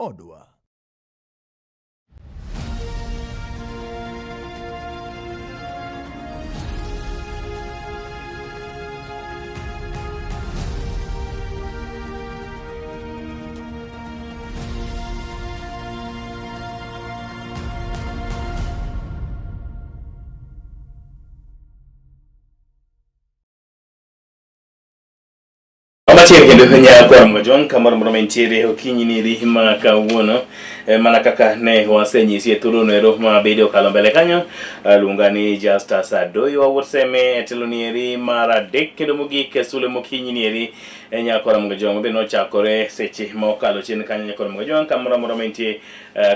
Odwa. Machiegni kendo nyakwa Mojong kamoro moro mantiere okinyi ni eri ma kawuono mana kaka ne wasenyisi e thuolo ero ma bende okalo mbele kanyo. Luonga ni Justus Adoyo Awuor Seme e telo ni eri mar adek kendo mogik e sule mokinyi ni eri e nyakora Mojong bende nochakore seche ma okalo chien kanyo. Nyakora Mojong kamoro amora mantie,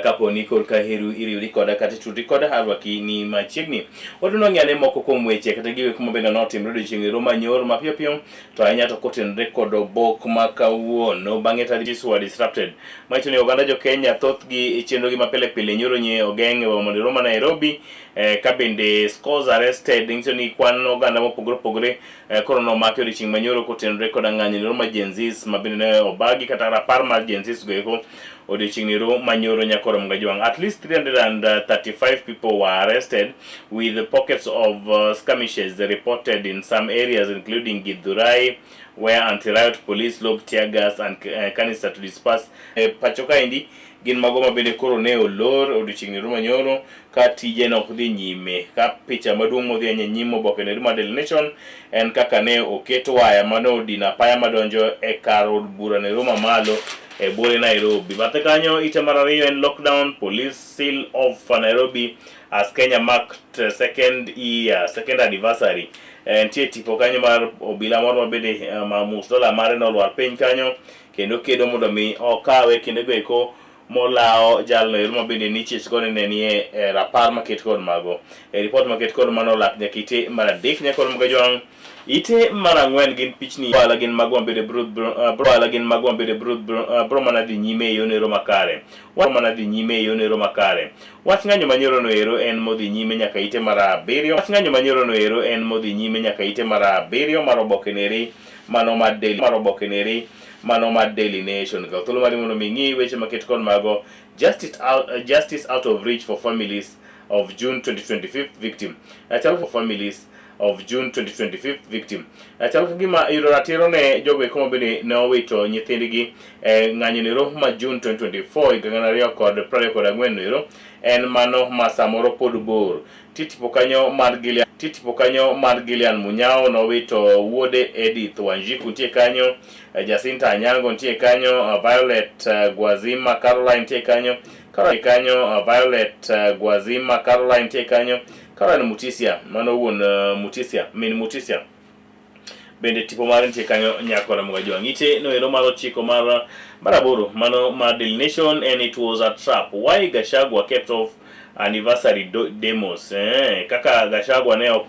kaponi korka heru iriwri koda kata itudri koda, arwaki ni machiegni. Wadwa ng'ane moko kuom weche kata gigo ma bende notimore odiochieng' ero manyoro mapiyo piyo, to ahinya to kotenore kod obok ma kawuono. Bang'e to were disrupted, manyiso ni oganda jo Kenya thothgi chenrogi ma pile pile nyoro nye ogeng' e boma ma Nairobi. Ka bende scores arrested, nyiso ni kwan oganda mopogore opogore koro nomaki odiochieng' manyoro kotenore koda ng'anyo nero ma Gen Zs ma bende ne obagi kata rapar mar Gen Zs go eko odiochieng' nero manyoro. Nyakoro Mgajwang', at least 335 people were arrested with pockets of skirmishes reported in some areas, including Githurai, where anti-riot police lobbed tear gas and canister to disperse. Pacho kaendi gin mago ma bende koro ne olor odiochieng' nero manyoro ka tije ne ok dhi nyime. Ka picha maduong' modhi e nyim oboke nero mar Daily Nation en kaka ne oket waya mane odino apaya madonjo e kar od bura nero mamalo e buore Nairobi. Bathe kanyo, ite mar ariyo en lockdown, police seal off Nairobi as Kenya marked second anniversary. Nitie tipo kanyo mar obila moro ma bende ma mus dola mare nolwar piny kanyo kendo kedo mondo mi okawe kendo go eko molawo jalno ero ma bende nichich go ni ne nie e rapar maket kod mago e ripot maket kod mano olak nyaka ite mar adek. Nyaka Mgajwang', ite mar ang'wen gin pichni ohala, gin mago mabende bro ohala, gin mago mabende bro mana dhi nyime e yono ero makare wa mana dhi nyime e yono ero makare. Wach ng'anyo manyoro no ero en modhi nyime nyaka ite mar abiriyo. Wach ng'anyo manyoro no ero en modhi nyime nyaka ite mar abiriyo mar oboke neri mano mar Daily, mar oboke neri mano mar Daily Nation. Kaw thuolo mari mondo mi ing'i weche maket kod mago. Justice out of reach for families of June 2025 victim. Chal for families of June 2025 victim. Chal ka gima yudo ratiro ne jogo eko ma bende ne owito nyithindgi e ng'anyo nero ma June 2024 higa 2024 nero en mano ma samoro pod bor. Titipo kanyo mar Gillian, titipo kanyo mar Gillian Munyao nowito wuode. Edith Wanjiku nitie kanyo, Jacinta Anyango nitie kanyo, Violet Gwazima Caroline nitie kanyo, Caroline kanyo, Violet Gwazima Caroline nitie kanyo, Caroline Mutisia mano wuon Mutisia, min Mutisia bende tipo mare nitie kanyo. Nyakora Mugajwang', ite noero mar ochiko mar aboro mano mar Daily Nation and it was a trap: why Gachagua kept off anniversary demos. Kaka Gachagua ne ok